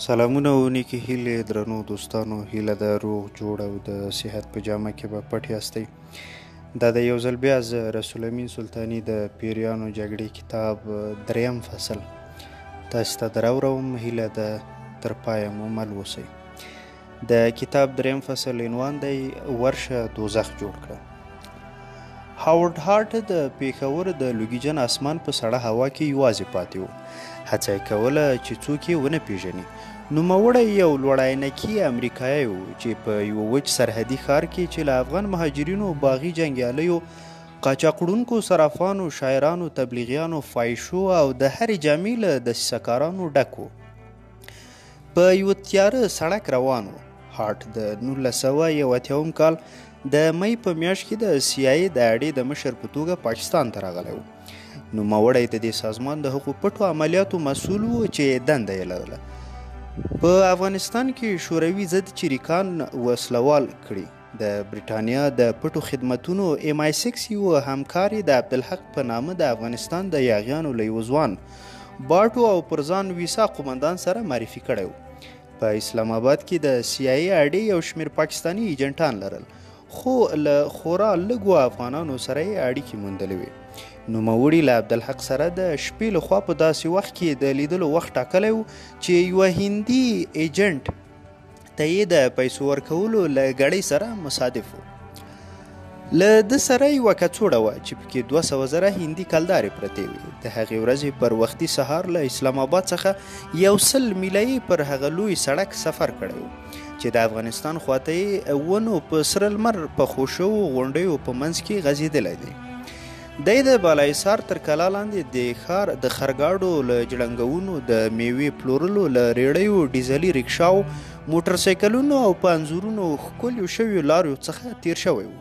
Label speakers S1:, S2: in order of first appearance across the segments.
S1: سلامونه او نیکې هیلې درنو دوستانو، هیله ده روغ جوړ او د صحت په جامه کې به پټ یاستئ. دا د یو ځل بیا زه رسول امین سلطاني د پیریانو جګړې کتاب دریم فصل تاسو ته دراوروم. هیله ده تر پایه مو مل اوسئ. د کتاب دریم فصل عنوان دی ورشه دوزخ جوړ کړه. هاورډ هارټ د پېښور د لوګیجن اسمان په سړه هوا کې یوازې پاتې و. هڅه یې کوله چې څوک یې ونه پیژني. نوموړی یو لوړ عینکي امریکایی و چې په یوه وچ سرحدي ښار کې چې له افغان مهاجرینو، باغي جنګیالیو، قاچاق وړونکو، صرافانو، شاعرانو، تبلیغیانو، فایشو او د هرې جامې له دسیسه کارانو ډک و، په یوه تیاره سړک روان و. هارټ د 1981 کال د مۍ په میاشت کې د سي آی د اډې د مشر په توګه پاکستان ته راغلی و. نوموړی د دې سازمان د هغو پټو عملیاتو مسؤل و چې دنده یې لرله په افغانستان کې شوروي ضد چریکان وسلوال کړي. د برېټانیا د پټو خدمتونو ایم آی 6 یو همکار یې د عبدالحق په نامه د افغانستان د یاغیانو له یوه ځوان باټو او پر ځان ویسا قومندان سره معرفي کړی و. په اسلام آباد کې د سي آی اډې یو شمېر پاکستاني ایجنټان لرل، خو له خورا لږو افغانانو سره یې اړیکې موندلې وې. نوموړي له عبدالحق سره د شپې له خوا په داسې وخت کې د لیدلو وخت ټاکلی و چې یوه هندي ایجنټ ته یې د پیسو ورکولو له ګړۍ سره مصادف و. له ده سره یوه کڅوړه وه چې پکې 200,000 هندي کلدارې پرتې وې. د هغې ورځې پر وختي سهار له اسلام آباد څخه 100 میله یې پر هغه لوی سړک سفر کړی و چې د افغانستان خواته یې ونو په سره لمر پخو شوو غونډیو په منځ کې غځېدلی دی. دی د بالاحصار تر کلا لاندې د ښار د خرګاډو له جړنګونو، د میوې پلورلو له ریړیو، ډیزلي ریکشاو، موټرسایکلونو او په انځورونو ښکلیو شویو لاریو څخه تیر شوی و.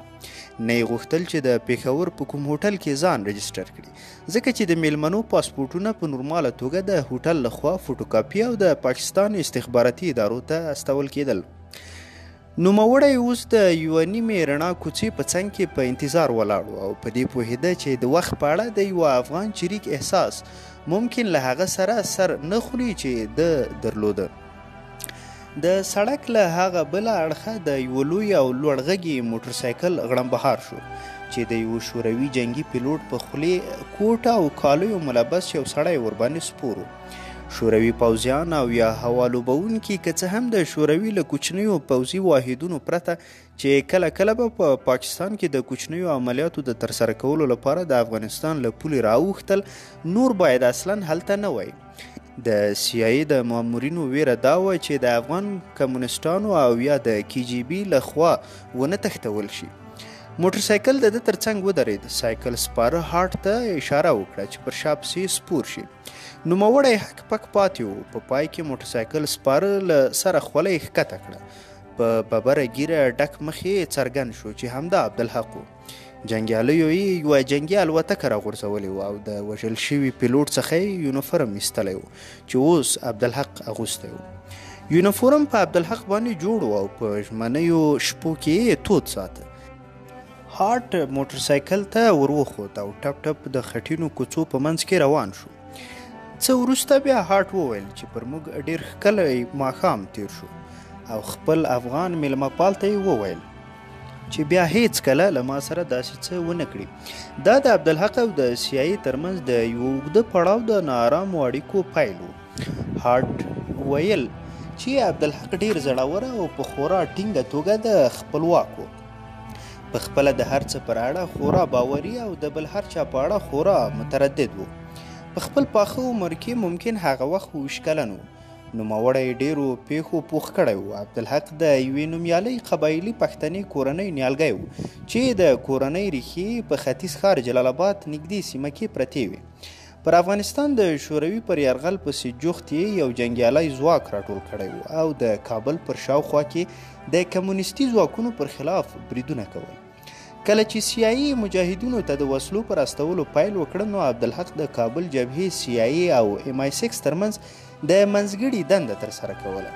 S1: نه یې غوښتل چې د پېښور په کوم هوټل کې ځان رجسټر کړي، ځکه چې د میلمنو پاسپورټونه په نورماله توګه د هوټل لخوا فوټوکاپي او د پاکستان استخباراتي ادارو ته استول کېدل. نوموړی اوس د یوه نیمې رڼا کوڅې په څنګ کې په انتظار ولاړ و او په دې پوهېده چې د وخت په اړه د یوه افغان چریک احساس ممکن له هغه سره سر نه خوري چې ده درلوده. د سړک له هغه بله اړخه د یوه لوی او لوړ غږي موټرسایکل غړمبهار شو چې د یوه شوروي جنګي پیلوټ په خولې کوټه او کالیو ملبس یو سړی ورباندې سپور و. شوروي پوځیان او یا هوا لوبوونکي که څه هم د شوروي له کوچنیو پوځي واحدونو پرته چې کله کله به په پاکستان کې د کوچنیو عملیاتو د ترسره کولو لپاره د افغانستان له پولې راوښتل، نور باید اصلا هلته نه وای. د سي آی د مامورینو ویره دا وه چې د افغان کمونسټانو او یا د کی جی بي له خوا ونه تښتول شي. موټرسایکل د ده تر څنګ ودرېد. سایکل سپاره هارټ ته اشاره وکړه چې پر شا پسې سپور شي. نوموړی هک پک پاتې و. په پای کې موټرسایکل سپاره له سره خولۍ ښکته کړه. په ببره ږیره ډک مخ یې څرګند شو چې همدا عبدالحق و. جنګیالیو یې یوه جنګي الوتکه راغورځولې وه او د وژل شوي پیلوټ څخه یې یونیفورم ایستلی و چې اوس عبدالحق اغوستی و. یونیفورم په عبدالحق باندې جوړ و او په ژمنیو شپو کې یې تود ساته. هارټ موټرسایکل ته ور وخوت او ټپ ټپ د خټینو کوڅو په منځ کې روان شو. څه وروسته بیا هارټ وویل چې پر موږ ډېر ښکلی ماښام تیر شو او خپل افغان میلمه پال ته یې وویل چې بیا هیڅکله له ما سره داسې څه ونه کړي. دا د عبدالحق او د سي آی ترمنځ د یوه اوږده پړاو د ناارامو اړیکو پیل و. هارټ ویل چې عبدالحق ډېر زړور او په خورا ټینګه توګه د خپلواک و. په خپله د هر څه پر اړه خورا باوري او د بل هر چا په اړه خورا متردد و. په خپل پاخه عمر کې ممکن هغه وخت 20 کلن و. نوموړی ډېرو پېښو پوخ کړی و. عبدالحق د یوې نومیالۍ قبایلي پښتنې کورنۍ نیالګی و چې د کورنۍ ریښې په ختیځ ښار جلال آباد نږدې سیمه کې پرتې وې. پر افغانستان د شوروي پر یرغل پسې جوخت یې یو جنګیالی ځواک راټول کړی و او د کابل پر شاوخوا کې د کمونیستي ځواکونو پر خلاف بریدونه کول. کله چې سي آی مجاهدینو ته د وسلو پر استولو پیل وکړ، نو عبدالحق د کابل جبهې سي آی او ایم آی 6 ترمنځ د منځګړي دنده ترسره کوله.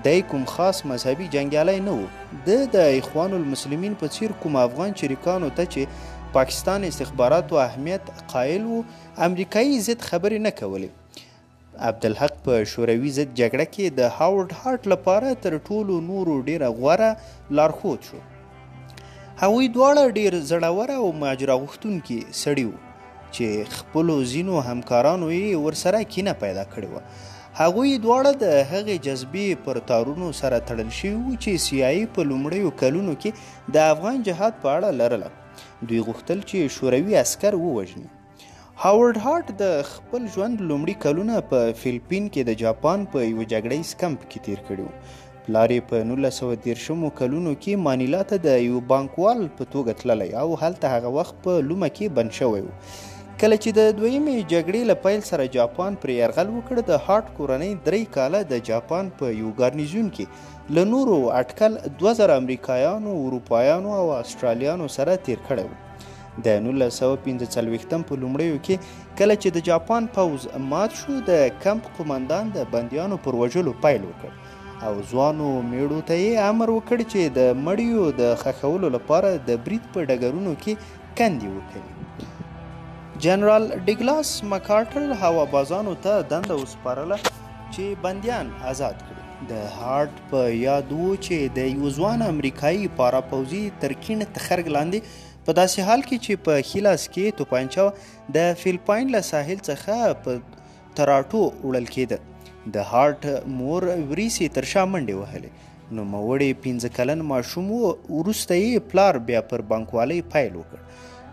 S1: دی کوم خاص مذهبي جنګیالی نه و. ده د اخوان المسلمین په څیر کوم افغان چریکانو ته چې پاکستان استخباراتو اهمیت قایل و، امریکایي ضد خبرې نه کولې. عبدالحق په شوروي ضد جګړه کې د هاورډ هارټ لپاره تر ټولو نورو ډېره غوره لارښود شو. هغوی دواړه ډېر زړور او ماجرا غوښتونکي سړي وو چې خپلو ځینو همکارانو یې ورسره کینه پیدا کړې وه. هغوی دواړه د هغې جذبې پر تارونو سره تړل شوي وو چې سي آی په لومړیو کلونو کې د افغان جهاد په اړه لرله. دوی غوښتل چې شوروي عسکر ووژني. هاورډ هارټ د خپل ژوند لومړي کلونه په فلپین کې د جاپان په یوه جګړه ییز کمپ کې تیر کړي وو. پلار یې په 1930 کلونو کې مانیلا ته د یوه بانکوال په توګه تللی او هلته هغه وخت په لومه کې بند شوی و. کله چې د دویمې جګړې له پیل سره جاپان پرې یرغل وکړ، د هارټ کورنۍ 3 کاله د جاپان په یو ګارنیزیون کې له نورو اټکل 2000 امریکایانو، اروپایانو او اسټرالیانو سره تیر کړی و. د 1945 په لومړیو کې کله چې د جاپان پوځ مات شو، د کمپ قومندان د بندیانو پر وژلو پیل وکړ او ځوانو میړو ته یې امر وکړ چې د مړیو د ښخولو لپاره د برید په ډګرونو کې کندې وکړي. جنرال ډګلاس مکارټر هوابازانو ته دنده وسپارله چې بندیان ازاد کړي. د هارټ په یاد و چې د یو ځوان امریکایي پاراپوځي تر کیڼ تخرګ لاندې په داسې حال کې چې په ښي لاس کې توپانچه وه، د فلپاین له ساحل څخه په تراټو وړل کېده. د هارټ مور وریسې تر شا منډې وهلې. نوموړی 5 کلن ماشوم و. وروسته یې پلار بیا پر بانکوالۍ پیل وکړ.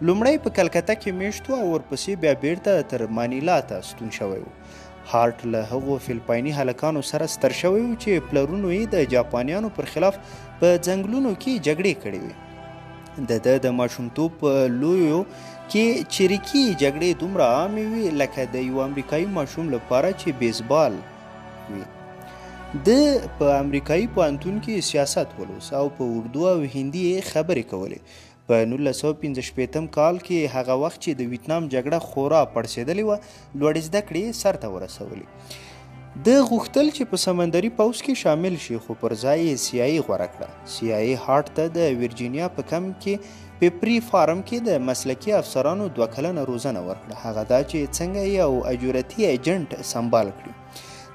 S1: لومړی په کلکته کې میشت و او ورپسې بیا بیرته تر مانیلا ته ستون شوی و. هارټ له هغو فلپایني هلکانو سره ستر شوی و چې پلرونو یې د جاپانیانو پر خلاف په ځنګلونو کې جګړې کړې وې. د ده د ماشومتوب په لویو کې چریکي جګړې دومره عامې وې لکه د یو امریکایي ماشوم لپاره چې بیسبال وي. ده په امریکایي پوهنتون کې سیاست ولوست او په اردو او هندي یې خبرې کولې. په 1965 کال کې هغه وخت چې د ویتنام جګړه خورا پړسېدلې وه، لوړې زده کړې یې سرته ورسولې. ده غوښتل چې په سمندري پوځ کې شامل شي، خو پر ځای یې سي آی غوره کړه. سي آی هارټ ته د ویرجینیا په کمپ کې پیپري فارم کې د مسلکي افسرانو 2 کلنه روزنه ورکړه، هغه دا چې څنګه یو اجورتي ایجنټ سمبال کړي،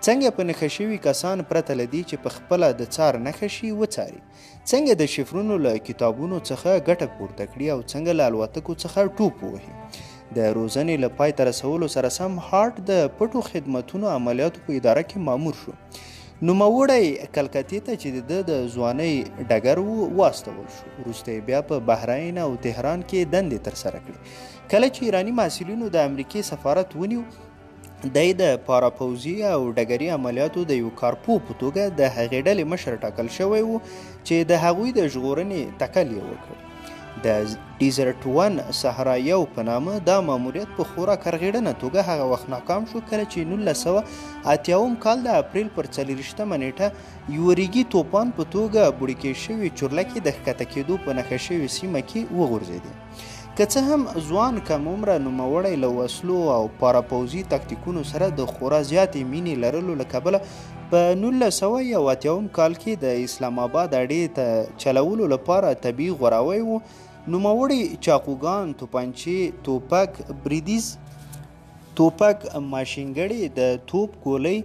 S1: څنګه په نښه شوي کسان پرته له دې چې په خپله د څار نښه شي وڅاري، څنګه د شفرونو له کتابونو څخه ګټه پورته کړي او څنګه له الوتکو څخه ټوپ ووهي. د روزنې له پای ته رسولو سره سم هارټ د پټو خدمتونو عملیاتو په اداره کې مامور شو. نوموړی کلکتې ته چې د ده د ځوانۍ ډګر و واستول شو. وروسته یې بیا په بحرین او تهران کې دندې ترسره کړې. کله چې ایراني محصلینو د امریکې سفارت ونیو، دی د پاراپوځي او ډګري عملیاتو د یو کارپوه په توګه د هغې ډلې مشر ټاکل شوی و چې د هغوی د ژغورنې تکل یې وکړ. د ډیزرټ 1 صحرا 1 په نامه دا ماموریت په خورا کرغېړنه توګه هغه وخت ناکام شو کله چې 1980 کال د اپریل پر 24 نیټه یو ریګي توپان په توګه بوړکې شوې چورلکې د ښکته کېدو په نښه شوې سیمه کې وغورځېدې. که څه هم ځوان کم عمره نوموړی له وسلو او پاراپوځي تاکتیکونو سره د خورا زیاتې مینې لرلو له کبله په 1981 کال کې د اسلام آباد اډې ته چلولو لپاره طبیعي غوراوی و، نوموړي چاقوګان، توپانچې، توپک، بریدیز توپک، ماشینګړې، د توپ ګولۍ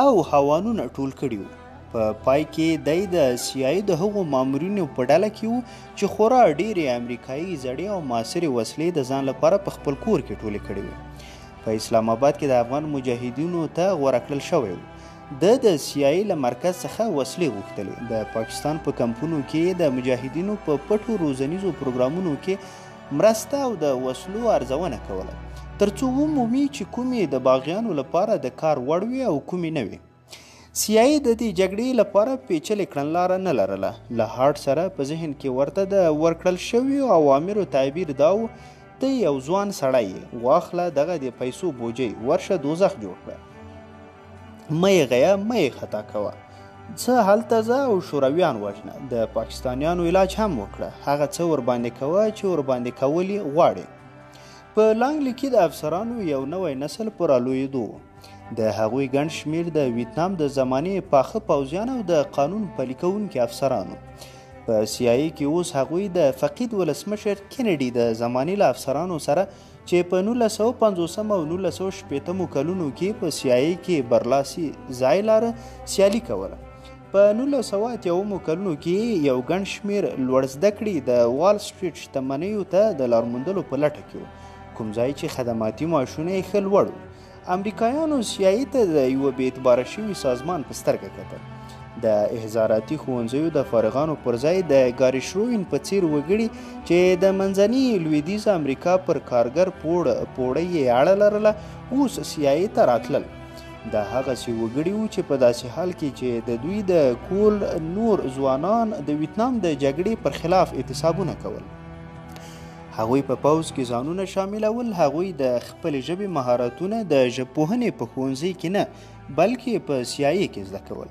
S1: او هوانونه ټول کړي وو. په پای کې دی د سي آی د هغو مامورینو په ډله کې و چې خورا ډېرې امریکایي زړې او معاصرې وسلې د ځان لپاره په خپل کور کې ټولې کړې وې. په اسلام آباد کې د افغان مجاهدینو ته غوره کړل شوی و. ده د سي آی له مرکز څخه وسلې غوښتلې. د پاکستان په کمپونو کې د مجاهدینو په پټو روزنیزو پروګرامونو کې مرسته او د وسلو ارزونه کوله، ترڅو ومومي چې کومې د باغیانو لپاره د کار وړ وې او کومې نه وې. سي آی د دې جګړې لپاره پیچلې کړنلاره نه لرله. له هارټ سره په ذهن کې ورته د ورکړل شویو اوامرو تعبیر دا و: ته یو ځوان سړی یې، واخله دغه د پیسو بوجۍ، ورشه دوزخ جوړ کړه، مه یې غیه، مه یې خطا کوه، څه هلته ځه او شورویان وژنه، د پاکستانیانو علاج هم وکړه، هغه څه ورباندې کوه چې ورباندې کول یې غواړې. په لانګلي کې د افسرانو یو نوی نسل په رالویېدو و. د هغوی ګڼ شمېر د ویتنام د زمانې پاخه پوځیان او د قانون پلي کوونکي افسران وو. په سي آی کې اوس هغوی د فقید ولسمشر کینیډي د زمانې له افسرانو سره چې په 1950 او 1960 کلونو کې په سي آی کې برلاسي ځای لاره سیالي کوله. په 1980 کلونو کې یو ګڼ شمېر لوړ زده کړې د وال سټریټ شتمنیو ته د لار موندلو په لټه کې وو، کوم ځای چې خدماتي معاشونه یې ښه لوړ وو. امریکایانو سي آی ته د یوه بې اعتباره شوي سازمان په سترګه کتل. د احضاراتي ښوونځیو د فارغانو پر ځای د ګاري شروین په څیر وګړي چې د منځني لویدیځ امریکا پر کارګر پوړۍ یې اړه لرله، اوس سي آی ته راتلل. دا هغسې وګړي وو چې په داسې حال کې چې د دوی د کول نور ځوانان د ویتنام د جګړې پر خلاف اعتصابونه کول، هغوی په پوځ کې ځانونه شاملول. هغوی د خپلې ژبې مهارتونه د ژبپوهنې په ښوونځي کې نه، بلکې په سي آی کې زده کول.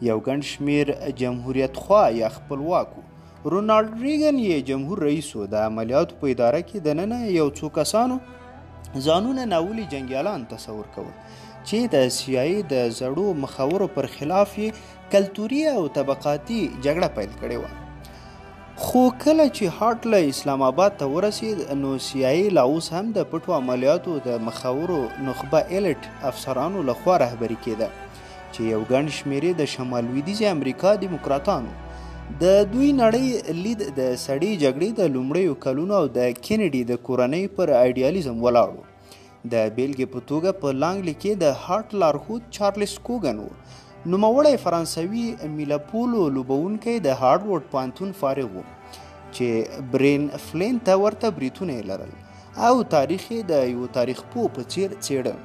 S1: یو ګڼ شمېر جمهوریت خوا یا خپلواک وو. رونالډ ریګن یې جمهور رئیس و. د عملیاتو په اداره کې دننه یو څو کسانو ځانونه ناولي جنګیالان تصور کول چې د سي آی د زړو مخورو پر خلاف یې کلتوري او طبقاتي جګړه پیل کړې وه. خو کله چې هارټ له اسلام آباد ته ورسید، نو سي آی لا اوس هم د پټو عملیاتو د مخورو نخبه ایلیټ افسرانو لخوا رهبري کېده، چې یو ګڼ شمېر یې د شمال لویدیځې امریکا دیموکراتانو. د دوی نړۍ لید د سړې جګړې د لومړیو کلونو او د کینیډي د کورنۍ پر ایډیالیزم ولاړ و. د بیلګې په توګه په لانګلي کې د هارټ لارښود چارلس کوګن و. نوموړی فرانسوي میله پولو لوبوونکی د هارډورډ پوهنتون فارغ و، چې برین فلین ته ورته بریتونه یې لرل او تاریخ یې د یو تاریخ پوه په څیر څېړه.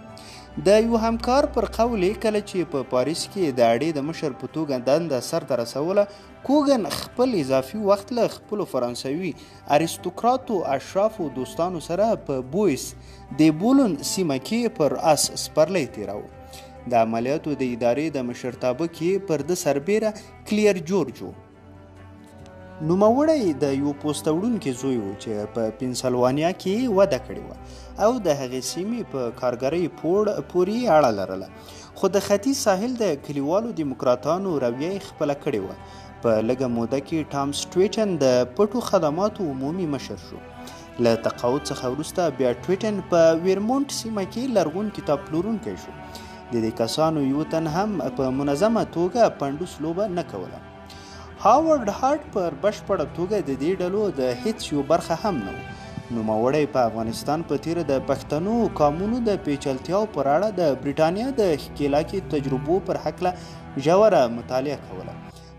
S1: د یو همکار پر قول یې کله چې په پاریس کې د اډې د مشر په توګه دنده سرته رسوله، کوګن خپل اضافي وخت له خپلو فرانسوي اریستوکراتو اشرافو دوستانو سره په بویس د بولون سیمه کې پر اس سپرلی تېراوه. د عملیاتو د ادارې د مشرتابه کې پر ده سربېره کلیر جورج و. نوموړی د یو پوسته وړونکي زوی و چې په پنسلوانیا کې یې وده کړې وه او د هغې سیمې په کارګرۍ پوړ پورې یې اړه لرله، خو د ختیځ ساحل د کلیوالو دیموکراتانو رویه یې خپله کړې وه. په لږه موده کې ټامس ټویټن د پټو خدماتو عمومي مشر شو. له تقاعد څخه وروسته بیا ټویټن په ویرمونټ سیمه کې لرغون کتاب پلورونکی شو. د دې کسانو یو تن هم په منظمه توګه پنډوس لوبه نه کوله. هاورډ هارټ پر بشپړه توګه د دې ډلو د هیڅ یو برخه هم نه و. نوموړی په افغانستان په تېره د پښتنو قامونو د پیچلتیاو پر اړه د برېټانیا د ښکېلاکي تجربو پر هکله ژوره مطالعه کوله،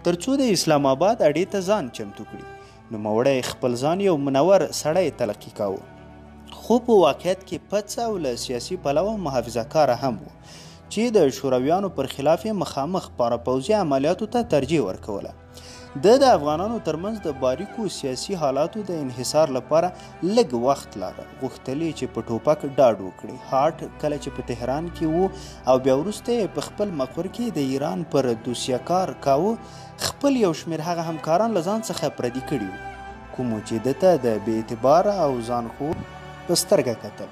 S1: ترڅو د اسلام آباد اډې ته ځان چمتو کړي. نوموړی خپل ځان یو منور سړی تلقي کاوه، خو په واقعیت کې پڅ او له سیاسي پلوه محافظه کاره هم و، چې د شورویانو پر خلاف یې مخامخ پاراپوځي عملیاتو ته ترجیح ورکوله. ده د افغانانو ترمنځ د باریکو سیاسي حالاتو د انحصار لپاره لږ وخت لاره، غوښتل یې چې په ټوپک ډاډ وکړي. هارټ کله چې په تهران کې و او بیا وروسته یې په خپل مقر کې د ایران پر دوسیه کار کاوه، خپل یو شمېر هغه همکاران له ځان څخه پردي کړي وو، کومو چې ده ته د بې اعتباره او ځان ښود په سترګه کتل.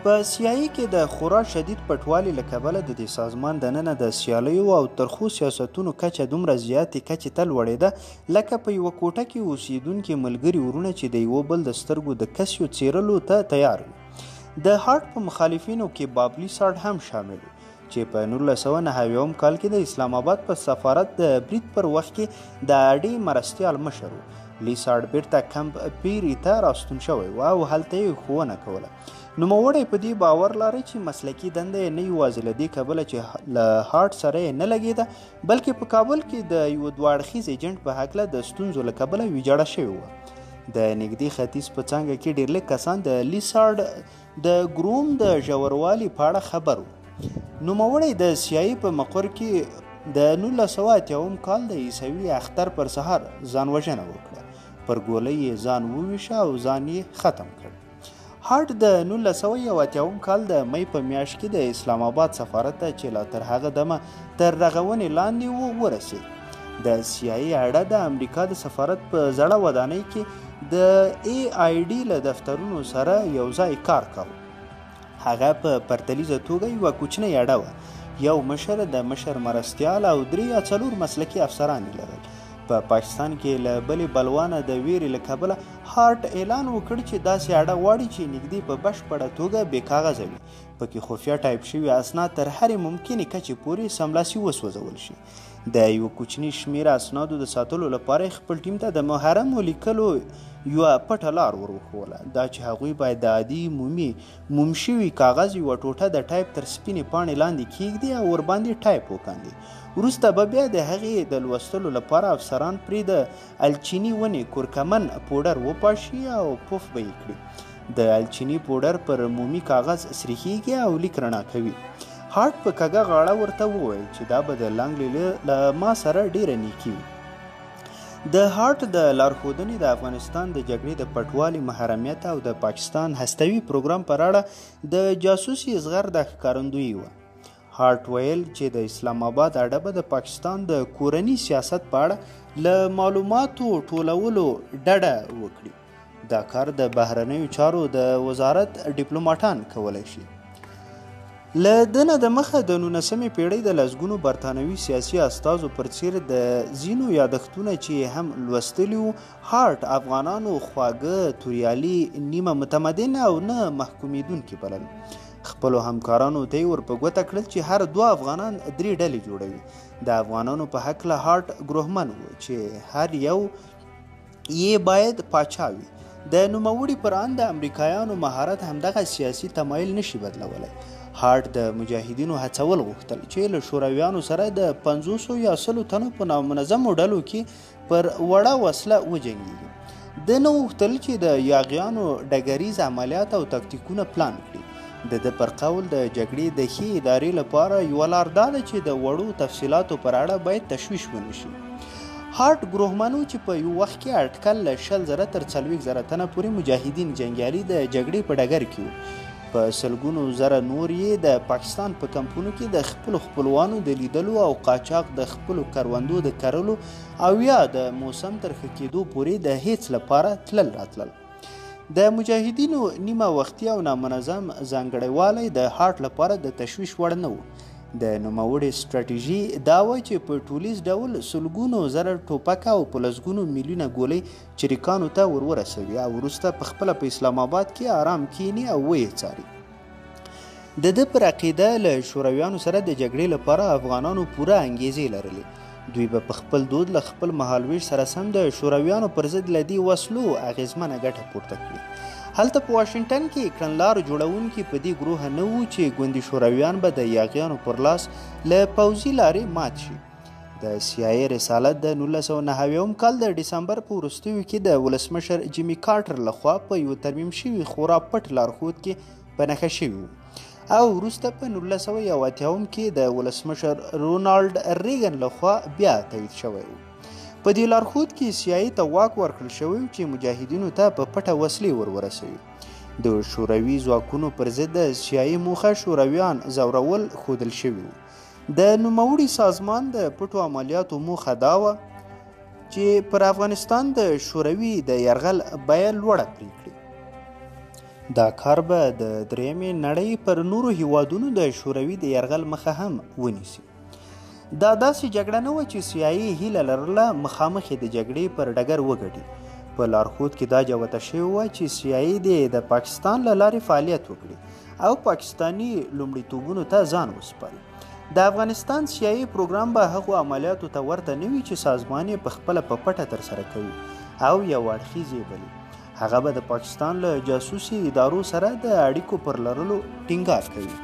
S1: په سي آی کې د خورا شدید پټوالي له کبله د دې سازمان دننه د سیالیو او ترخو سیاستونو کچه دومره زیاتې کچې ته لوړېده، لکه په یوه کوټه کې اوسېدونکي ملګري وروڼه چې د یوه بل د سترګو د کسیو څیرلو ته تیار وي. د هارټ په مخالفینو کې باب لیسارډ هم شامل و، چې په 1990 کال کې د اسلام آباد په سفارت د برید پر وخت کې د اډې مرستیال مشر و. لیسارډ بیرته کمپ پیري ته راستون شوی و او هلته یې ښوونه کوله. نوموړی په دې باور لاره چې مسلکي دنده یې نه یوازې له دې کبله چې له هارټ سره یې نه لګېده، بلکې په کابل کې د یوه دوه اړخیز ایجنټ په هکله د ستونزو له کبله ویجاړه شوې وه. د نږدې ختیځ په څانګه کې ډېر لږ کسان د لیسارډ د ګروم د ژوروالي په اړه خبر وو. نوموړی د سي آی په مقر کې د 1980 کال د عیسوي اختر پر سهار ځان وژنه وکړه. پر ګولۍ یې ځان وویشه او ځان یې ختم کړ. هارټ د 1981 کال د مۍ په میاشت کې د اسلام آباد سفارت ته، چې لا تر هغه دمه تر رغونې لاندې و، ورسید. د سي آی اډه د امریکا د سفارت په زړه ودانۍ کې د ای آی ډي له دفترونو سره یو ځای کار کاوه. هغه په پرتلیزه توګه یوه کوچنۍ اډه وه. یو مشر، د مشر مرستیال او 3 یا 4 مسلکي افسران یې لرل. په پاکستان کې له بلې بلوانه د ویرې له کبله هارټ اعلان وکړ چې داسې اډه غواړي چې نږدې په بشپړه توګه بې کاغذه وي، پکې خفیه ټایپ شوي اسناد تر هرې ممکنې کچې پورې سملاسي وسوځول شي. د یوه کوچني شمېر اسنادو د ساتلو لپاره یې خپل ټیم ته د محرمو لیکلو یوه پټه لار ور وښووله، دا چې هغوی باید د عادي مومي موم شوي کاغذ یوه ټوټه د ټایپ تر سپینې پاڼې لاندې کیږدي او ورباندې ټایپ وکاندي. وروسته به بیا د هغې د لوستلو لپاره افسران پرې د الچیني ونې کورکمن پوډر وپاشي او پف به یې کړي. د الچیني پوډر پر مومي کاغذ سریښېږي او لیک رڼا کوي. هارټ په کږه غاړه ورته وویل چې دا به د لانګلي له ما سره ډېره نیکي وي. د هارټ د لارښودنې د افغانستان د جګړې د پټوالي، محرمیت او د پاکستان هستوي پروګرام پر اړه د جاسوسي زغرده ښکارندویي وه. هارټ ویل چې د اسلام آباد اډه به د پاکستان د کورني سیاست په اړه له معلوماتو ټولولو ډډه وکړي. دا کار د بهرنیو چارو د وزارت ډیپلوماټان کولی شي. له ده نه د مخه د 19مې پېړۍ د لسګونو برتانوي سیاسي استازو پر څېر د ځینو یادښتونه چې یې هم لوستلي وو، هارټ افغانانو خواږه، توریالي، نیمه متمدن او نه محکومېدونکي بلل. خپلو همکارانو ته یې ور په ګوته کړل چې هر دوه افغانان درې ډلې جوړوي. د افغانانو په هکله هارټ ګروهمن و چې هر یو یې باید پاچا وي. د نوموړي پر اند د امریکایانو مهارت همدغه سیاسي تمایل نشي بدلولی. هارټ د مجاهدینو هڅول غوښتل چې له شورویانو سره د 50 یا 100 تنو په نامنظمو ډلو کې پر وړه وسله وجنګیږي. ده نه غوښتل چې د یاغیانو ډګریز عملیات او تاکتیکونه پلان کړي. د ده پر قول د جګړې د ښې ادارې لپاره یوه لار دا ده چې د وړو تفصیلاتو پر اړه باید تشویش ونه شي. هارټ ګروهمن و چې په یو وخت کې اټکل له 20,000 تر 40,000 تنه پورې مجاهدین جنګیالي د جګړې په ډګر کې وو. په سلګونو زره نور یې د پاکستان په کمپونو کې د خپلو خپلوانو د لیدلو او قاچاق د خپلو کروندو د کرلو او یا د موسم تر ښه کېدو پورې د هیڅ لپاره تلل راتلل. د مجاهدینو نیمه وختي او نامنظم ځانګړیوالی د هارټ لپاره د تشویش وړ نه و. د نوموړې سټراټیژي دا وه چې په ټولیز ډول سلګونو زره ټوپکه او په لسګونو میلیونه ګولۍ چریکانو ته ور ورسوي او وروسته په خپله په اسلام آباد کې آرام کیني او ویې څاري. د ده پر عقیده له شورویانو سره د جګړې لپاره افغانانو پوره انګیزې لرلې. دوی به په خپل دود له خپل مهالویش سره سم د شورویانو پر ضد له دې وسلو اغېزمنه ګټه پورته کړي. هلته په واشنګټن کې کړنلارو جوړونکي په دې ګروهه نه وو چې ګوندې شورویان به د یاغیانو پر لاس له پوځي لارې مات شي. د سي آی اې رسالت د 1990 کال د ډسمبر په وروستیو کې د ولسمشر جیمي کارټر لخوا په یو ترمیم شوي خورا پټ لارښود کې په نښه شوي وو او وروسته په 1981 کې د ولسمشر رونالډ ریګن لخوا بیا تایید شوی و. په دې لارښود کې سي آی ته واک ورکړل شوی چې مجاهدینو ته په پټه وسلې ور ورسوي. د شوروي ځواکونو پر ضد د سي آی موخه شورویان ځورول ښودل شوي وو. د نوموړي سازمان د پټو عملیاتو موخه دا وه چې پر افغانستان د شوروي د یرغل بیه لوړه پرې کړي. دا کار به د درېیمې نړۍ پر نورو هیوادونو د شوروي د یرغل مخه هم ونیسي. دا داسې جګړه نه وه چې سي آی اې هیله لرله مخامخ یې د جګړې پر ډګر وګټي. په لارښود کې دا جوته شوې وه چې سي آی اې دې د پاکستان له لارې فعالیت وکړي او پاکستاني لومړیتوبونو ته ځان وسپاري. د افغانستان سي آی اې پروګرام به هغو عملیاتو ته ورته نه وي چې سازمان یې په خپله په پټه ترسره کوي او یو اړخیز یې بلي. هغه به د پاکستان له جاسوسي ادارو سره د اړیکو پر لرلو ټینګار کوي.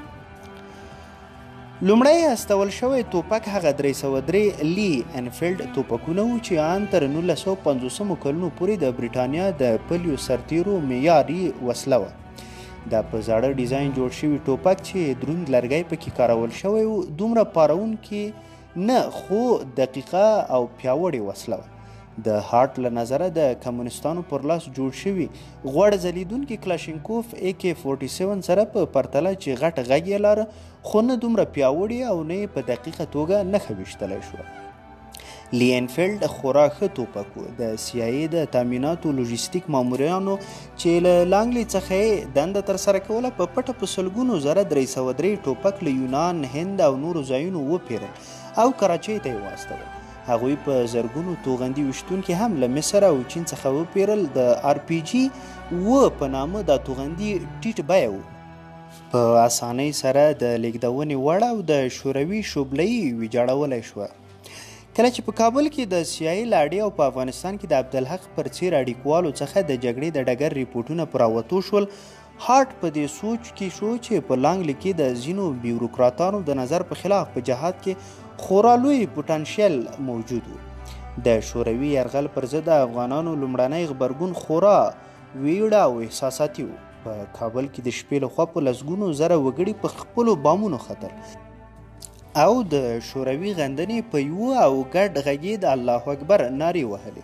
S1: لومړی استول شوی توپک هغه 303 لی انفیلډ توپکونه وو چې ان تر 1950 کلونو پورې د بریټانیا د پلیو سرتیرو معیاري وسله وه. دا په زاړه ډیزاین جوړ شوي ټوپک چې دروند لرګی پکې کارول شوی و، دومره پارونکي نه خو دقیقه او پیاوړې وسله وه. د هارټ له نظره د کمونستانو پر لاس جوړ شوي غوړ ځلیدونکي کلاشینکوف AK-47 سره په پرتله چې غټ غږ یې لاره، خو نه دومره پیاوړي او نه یې په دقیقه توګه نښه ویشتلی شوه. لی انفیلډ خورا ښه توپک و. د سي آی اې د تامیناتو لوژستیک ماموریانو چې له لانګلي څخه یې دنده ترسره کوله، په پټه په سلګونو زره 303 ټوپک له یونان، هند او نورو ځایونو وپېرل او کراچۍ ته یې واستول. هغوی په زرګونو توغندي ویشتونکي هم له مصر او چین څخه وپیرل. د آر پي جي 7 په نامه دا توغندي ټیټ بیه وو، په اسانۍ سره د لیږدونې وړ او د شوروي شوبلې ویجاړولی شوه. کله چې په کابل کې د سي آی له اډې او په افغانستان کې د عبدالحق پر څېر اړیکوالو څخه د جګړې د ډګر ریپورټونه پر راوتو شول، هارټ په دې سوچ کې شو چې په لانګلي کې د ځینو بیوروکراتانو د نظر په خلاف په جهاد کې خورا لوی پوتانشیل موجود و. د شوروي یرغل پر ضد د افغانانو لومړنی غبرګون خورا ویړه او احساساتي و. په کابل کې د شپې لخوا په لسګونو زره وګړي په خپلو بامونو ختل او د شوروي غندنې په یوه او ګډ غږ د الله اکبر نارې وهلې.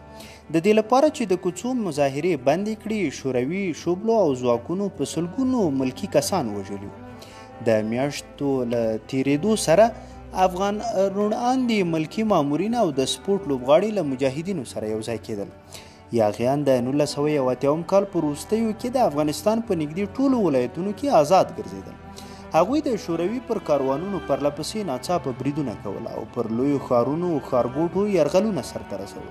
S1: د دې لپاره چې د کوڅو مظاهرې بندې کړي، شوروي شوبلو او ځواکونو په سلګونو ملکي کسان وژلي. د میاشتو له تیرېدو سره افغان روڼاندي ملکي مامورین او د سپورټ لوبغاړي له مجاهدینو سره یو ځای کېدل. یاغیان د 1980 کال په وروستیو کې د افغانستان په نږدې ټولو ولایتونو کې آزاد ګرځېدل. هغوی د شوروي پر کاروانونو پرله پسې ناڅاپه بریدونه کول او پر لویو ښارونو او ښارګوټو یرغلونه سرته رسول.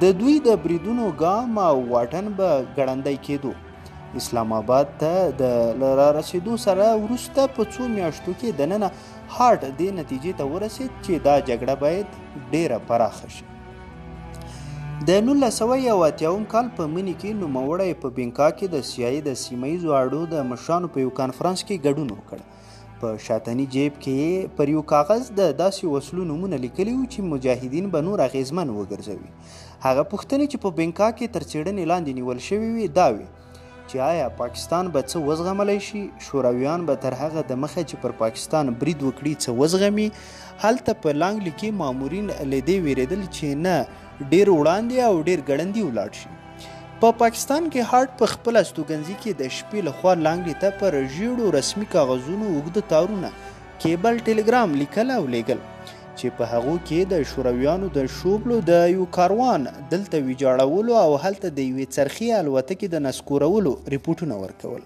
S1: د دوی د بریدونو ګام او واټن به ګړندی کېدو. اسلام آباد ته د را رسېدو سره وروسته په څو میاشتو کې دننه هارټ دې نتیجې ته ورسېد چې دا جګړه باید ډېره پراخه شي. د 1980 کال په مني کې نوموړی په بنکا کې د سي آی د سیمه ییزو اډو د مشرانو په یو کانفرنس کې ګډون وکړ. په شاتني جیب کې یې پر یو کاغذ د داسې وسلو نومونه لیکلي وو چې مجاهدین به نور اغېزمن وګرځوي. هغه پوښتنې چې په بنکا کې تر څېړنې لاندې نیول شوې وې دا وې چې آیا پاکستان به څه وزغملی شي، شورویان به تر هغه د مخه چې پر پاکستان برید وکړي څه وزغمي. هلته په لانګلي کې مامورین له دې ویرېدل چې نه ډېر وړاندې او ډېر ګړندي ولاړ شي. په پاکستان کې هارټ په خپل استوګنځي کې د شپې لخوا لانګلي ته پر ژیړو رسمي کاغذونو اوږده تارونه کیبل ټلګرام لیکل او لیږل چې په هغو کې د شورویانو د شوبلو د یو کاروان دلته ویجاړولو او هلته د یوې څرخي الوتکې د نسکورولو رپوټونه ورکول.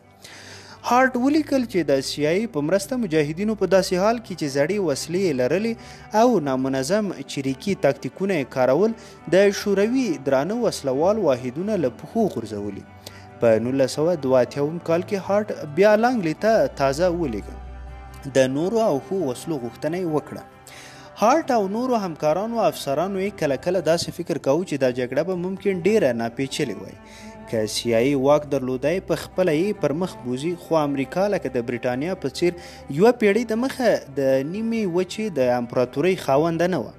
S1: هارټ ولیکل چې د سي آی په مرسته مجاهدینو په داسې حال کې چې زړې وسلې یې لرلې او نامنظم چریکي تاکتیکونه یې کارول، د شوروي درانه وسلوال واحدونه له پښو غورځولي. په 1982 کال کې هارټ بیا لانګلي ته تازه ولیږه، د نورو او ښو وسلو غوښتنه یې وکړه. هارټ او نورو همکارانو افسرانو یې کله کله داسې فکر کاوه چې دا جګړه به ممکن ډېره ناپېچلې وای. که سي آی واک درلودای په خپله یې پر مخ بوځي، خو امریکا لکه د برېټانیا په څېر یوه پېړۍ د مخه د نیمې وچې د امپراتورۍ خاونده نه وه.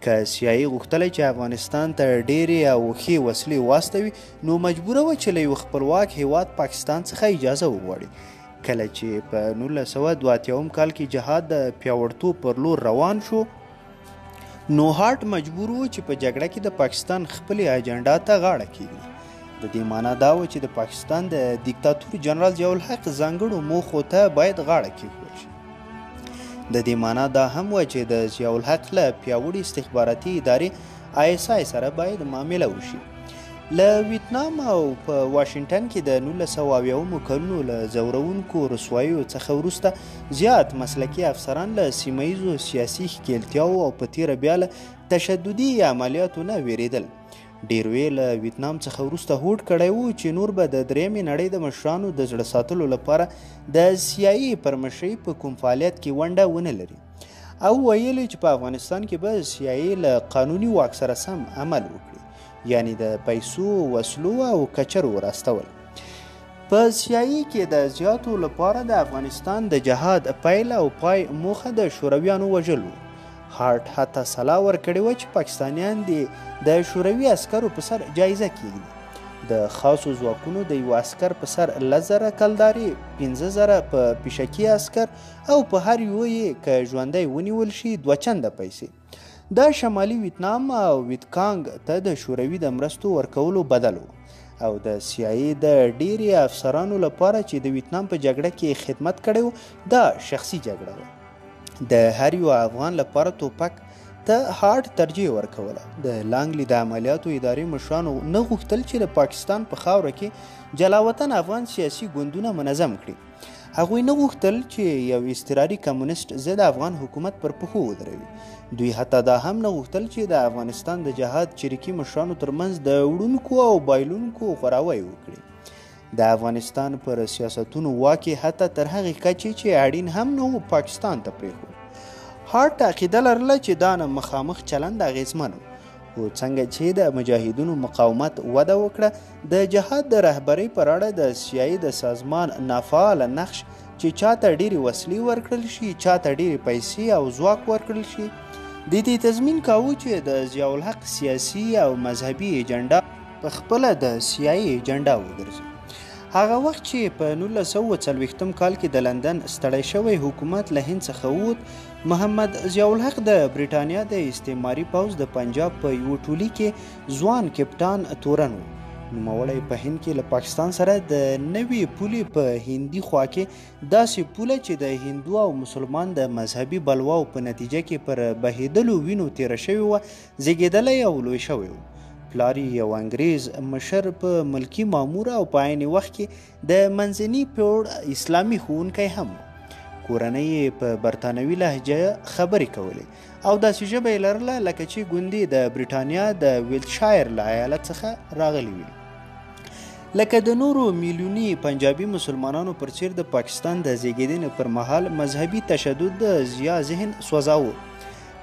S1: که سي آی غوښتلی چې افغانستان ته ډېرې او ښې وسلې واستوي، نو مجبوره وه چې له یوه خپلواک هېواد پاکستان څخه اجازه وغواړي. کله چې په 1982 کال کې جهاد د پیاوړتوب پر لور روان شو، نو هارټ مجبور و چې په جګړه کې د پاکستان خپلې اجنډا ته غاړه کېږدي. د دې معنا دا وه چې د پاکستان د دیکتاتور جنرال ضیاءالحق ځانګړو موخو ته باید غاړه کېښول شي. د دې معنا دا هم وه چې د ضیاءالحق له پیاوړي استخباراتي ادارې آی اس آی سره باید معامله وشي. له ویتنام او په واشنګټن کې د 1970 کلونو له ځورونکو رسواییو څخه وروسته زیات مسلکي افسران له سیمه ییزو سیاسي ښکېلتیاوو او په تېره بیا له تشددي عملیاتو نه وېرېدل. ډېرو یې له ویتنام څخه وروسته هوډ کړی و چې نور به د درېیمې نړۍ د مشرانو د زړه ساتلو لپاره د سي آی ای پر مشرۍ په کوم فعالیت کې ونډه ونه لري او ویل چې په افغانستان کې به سي آی ای له قانوني واک سره سم عمل وکړي، یعنی د پیسو، وسلو او کچرو وراستول. په سي آی ای کې د زیاتو لپاره د افغانستان د جهاد پیل او پای موخه د شورویانو وژل وو. هارټ حتی سلا ورکړې وه چې پاکستانیان دې د شوروي عسکرو په سر جایزه کېږدي. د خاصو ځواکونو د یوه عسکر په سر 10,000 کلدارې، 5,000 په پیشکي عسکر او په هر یو یې که ژوندی ونیول شي 2 چنده پیسې. دا شمالي ویتنام او ویتکانګ ته د شوروي د مرستو ورکولو بدل و او د سي آی ای د ډېری افسرانو لپاره چې د ویتنام په جګړه کې خدمت کړی و، دا شخصي جګړه وه. د هر یو افغان لپاره توپک ته هارټ ترجیح ورکوله. د لانګلي د عملیاتو ادارې مشرانو نه غوښتل چې د پاکستان په خاوره کې جلاوطن افغان سیاسي ګوندونه منظم کړي. هغوی نه غوښتل چې یو اضطراري کمونیست ضد افغان حکومت پر پښو ودروي. دوی حتی دا هم نه غوښتل چې د افغانستان د جهاد چریکي مشرانو ترمنځ د وړونکو او بایلونکو غوراوی وکړي. د افغانستان پر سیاستونو واک یې حتی تر هغې کچې چې اړین هم نه و پاکستان ته پرېښود. هارټ عقیده لرله چې دا نه مخامخ چلند اغېزمن و. خو څنګه چې د مجاهدینو مقاومت وده وکړه، د جهاد د رهبرۍ پر اړه د سیای د سازمان نافعاله نقش چې چاته ډېرې وسلې ورکړل شي، چاته ډېرې پیسې او ځواک ورکړل شي، د دې تضمین کاوه چې د ضیاءالحق سیاسي او مذهبي ایجنډا په خپله د سیای ایجنډا وګرځي. هغه وخت چې په 1940 کال کې د لندن ستړی شوی حکومت له هند څخه ووت، محمد ضیاءالحق د بریټانیا د استعماري پوځ د پنجاب په یوه ټولي کې ځوان کپټان تورن و. نوموړی په هند کې له پاکستان سره د نوې پولې په هندي خوا کې داسې پوله چې د هندو او مسلمان د مذهبي بلواو په نتیجه کې پر بهېدلو وینو تېره شوې وه، زېږېدلی او لوی شوی و. پلار یې یو انګریز مشر په ملکي مامور او په عین وخت کې د منځني پوړ اسلامي ښوونکی هم و. کورنۍ یې په برتانوي لهجه خبرې کولې او داسې ژبه یې لرله لکه چې ګوندې د بریټانیا د ویلتشایر له ایالت څخه راغلي وي. لکه د نورو میلیوني پنجابي مسلمانانو پر څیر د پاکستان د زیږېدنې پر مهال مذهبي تشدد د ضیا ذهن سوځاوه.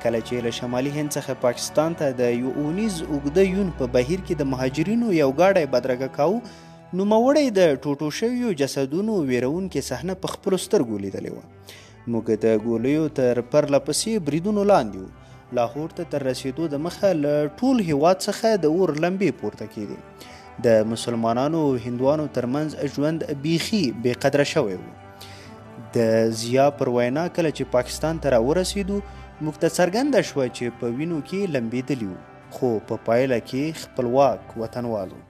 S1: کله چې له شمالي هند څخه پاکستان ته د یو اونیز اوږده یون په بهیر کې د مهاجرینو یو ګاډی بدرګه کاوه، نوموړی د ټوټو شویو جسدونو ویرونکې صحنه په خپلو سترګو لیدلې وه. موږ د ګولیو تر پرله پسې بریدونو لاندې وو. لاهور ته تر رسېدو د مخه له ټول هیواد څخه د اور لمبې پورته کېدې. د مسلمانانو او هندوانو ترمنځ ژوند بیخي بې قدره شوی و. د ضیا پر وینا کله چې پاکستان ته راورسېدو، موږ ته څرګنده شوه چې په وینو کې لمبېدلي وو، خو په پایله کې خپلواک وطنوال وو.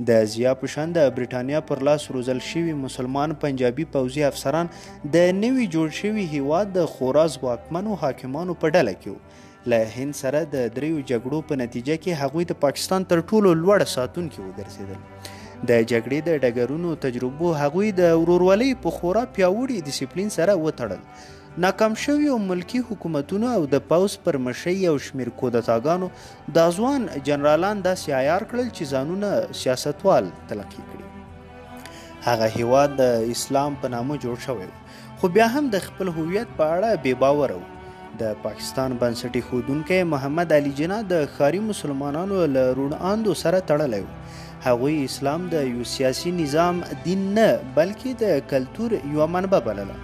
S1: د ضیا په شان د بریټانیا پر لاس روزل شوي مسلمان پنجابي پوځي افسران د نوي جوړ شوي هیواد د خورا ځواکمنو حاکمانو په ډله کې وو. له هند سره د دریو جګړو په نتیجه کې هغوی د پاکستان تر ټولو لوړ ساتونکي وګرځېدل. د جګړې د ډګرونو تجربو هغوی د ورورولۍ په خورا پیاوړي دیسپلین سره وتړل. ناکام شویو ملکي حکومتونو او د پوځ پر مشرۍ یو شمېر کودتاګانو دا ځوان جنرالان داسې عیار کړل چې ځانونه سیاستوال تلقي کړي. هغه هیواد د اسلام په نامه جوړ شوی و، خو بیا هم د خپل هویت په اړه بې باوره و. د پاکستان بنسټ ایښودونکی محمد علي جناح د ښاري مسلمانانو له روڼ آندو سره تړلی و. هغوی اسلام د یو سیاسي نظام دین نه، بلکې د کلتور یوه منبع بلله.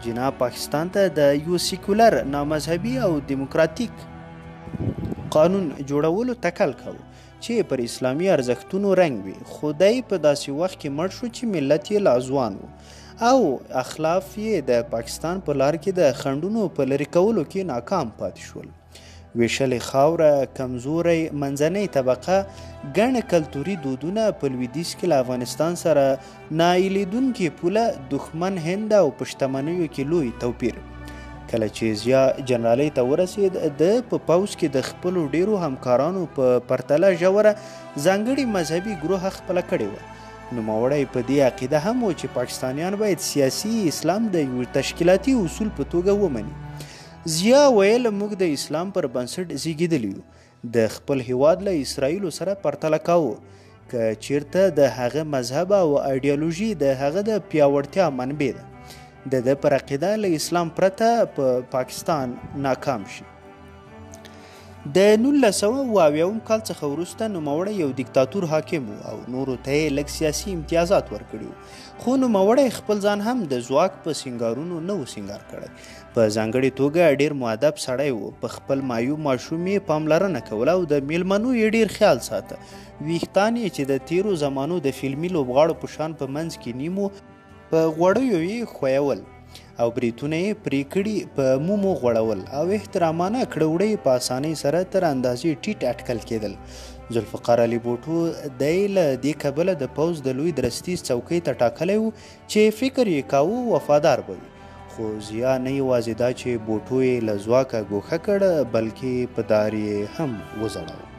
S1: جناح پاکستان ته د یو سیکولر، نامذهبي او دیموکراتیک قانون جوړولو تکل کاوه چې پر اسلامي ارزښتونو رنګ وي، خو دی په داسې وخت کې مړ شو چې ملت یې لا ځوان و او اخلاف یې د پاکستان په لار کې د خنډونو په لرې کولو کې ناکام پاتې شول. ویشلې خاوره، کمزوری منځنۍ طبقه، ګڼ کلتوري دودونه، په لویدیځ کې له افغانستان سره ناایلېدونکې پوله، دښمن هند او په شتمنیو کې لوی توپیر. کله چې ضیا جنرالۍ ته ورسېد، ده په پوځ کې د خپلو ډېرو همکارانو په پرتله ژوره ځانګړې مذهبي ګروهه خپله کړې وه. نوموړی په دې عقیده هم و چې پاکستانیان باید سیاسي اسلام د یو تشکیلاتي اصول په توګه ومني. ضیا ویل، موږ د اسلام پر بنسټ زیږېدلي یو. د خپل هیواد له اسرائیلو سره پرتله کاوه، که چیرته د هغه مذهب او ایډیالوژي د هغه د پیاوړتیا منبع ده. د ده پر عقیده له اسلام پرته په پاکستان ناکام شي. د 1970 کال څخه وروسته نوموړی یو دیکتاتور حاکم و او نورو ته یې لږ سیاسي امتیازات ورکړي وو، خو نوموړی خپل ځان هم د ځواک په سینګارونو نه و سینګار کړی. په ځانګړې توګه ډېر مؤدب سړی و، په خپل معیوب ماشوم یې پاملرنه کوله او د میلمنو یې ډېر خیال ساته. ویښتان یې چې د تېرو زمانو د فلمي لوبغاړو په شان په منځ کې نیم و، په غوړیو یې ښویول او بریتونه یې پرې کړي په مومو غوړول او احترامانه کړه وړه یې په اسانۍ سره تر اندازې ټیټ اټکل کېدل. ذوالفقار علي بوټو دی له دې کبله د پوځ د لوی درستیز څوکۍ ته ټاکلی و چې فکر یې کاوه وفادار به وي، خو ضیا نه یوازې دا چې بوټو یې له ځواکه ګوښه کړ، بلکې په دار یې هم وځړاوه.